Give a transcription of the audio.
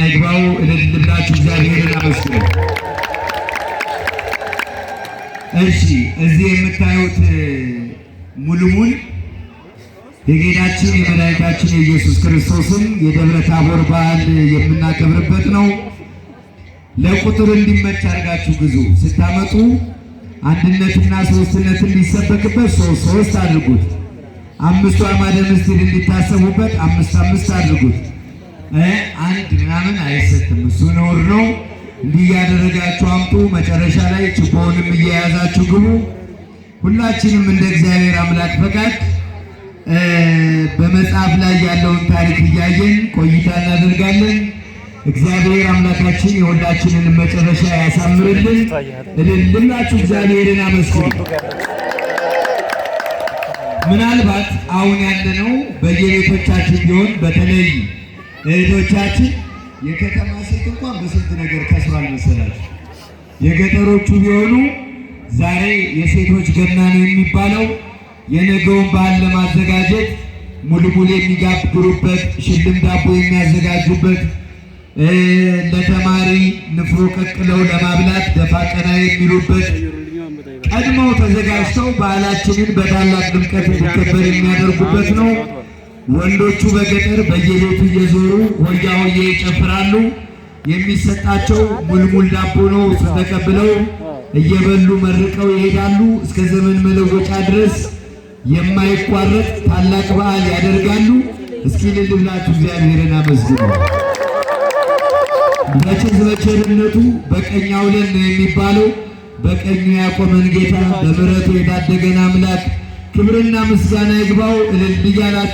ይግባው። እልል ብላችሁ እግዚአብሔርን አመስግኑ። እሺ፣ እዚህ የምታዩት ሙልሙል የጌታችን የመድኃኒታችን የኢየሱስ ክርስቶስን የደብረ ታቦር በዓል የምናከብርበት ነው። ለቁጥር እንዲመች አድርጋችሁ ግዙ። ስታመጡ አንድነትና ሶስትነት እንዲሰበክበት ሶስት ሶስት አድርጉት። አምስቱ አዕማደ ምስጢር እንዲታሰቡበት አምስት አምስት አድርጉት። አንድ ምናምን አይሰጥም፣ እሱ ነውር ነው። እንዲህ እያደረጋችሁ አምጡ። መጨረሻ ላይ ችቦውንም እየያዛችሁ ግቡ። ሁላችንም እንደ እግዚአብሔር አምላክ ፈቃድ በመጽሐፍ ላይ ያለውን ታሪክ እያየን ቆይታ እናደርጋለን። እግዚአብሔር አምላካችን የሁላችንን መጨረሻ ያሳምርልን። እልል ብላችሁ እግዚአብሔርን አመስግኑ። ምናልባት አሁን ያለነው በየቤቶቻችን ቢሆን፣ በተለይ እህቶቻችን፣ የከተማ ሴት እንኳን በስንት ነገር ከስሯል መሰላችሁ። የገጠሮቹ ቢሆኑ ዛሬ የሴቶች ገና ነው የሚባለው። የነገውን በዓል ለማዘጋጀት ሙልሙል የሚጋግሩበት፣ ሽልም ዳቦ የሚያዘጋጁበት፣ ለተማሪ ንፍሮ ቀቅለው ለማብላት ደፋ ቀና የሚሉበት፣ ቀድመው ተዘጋጅተው በዓላችንን በታላቅ ድምቀት እንዲከበር የሚያደርጉበት ነው። ወንዶቹ በገጠር በየቤቱ እየዞሩ ሆያ ሆዬ ይጨፍራሉ። የሚሰጣቸው ሙልሙል ዳቦ ነው። እሱ ተቀብለው እየበሉ መርቀው ይሄዳሉ። እስከ ዘመን መለወጫ ድረስ የማይቋረጥ ታላቅ በዓል ያደርጋሉ። እስኪ እልል ብላችሁ እግዚአብሔርን አመስግኑ። መቼስ በቸርነቱ በቀኝ አውለን ነው የሚባለው። በቀኙ ያቆመን ጌታ፣ በምሕረቱ የታደገን አምላክ ክብርና ምስጋና ይግባው። እልል እያላችሁ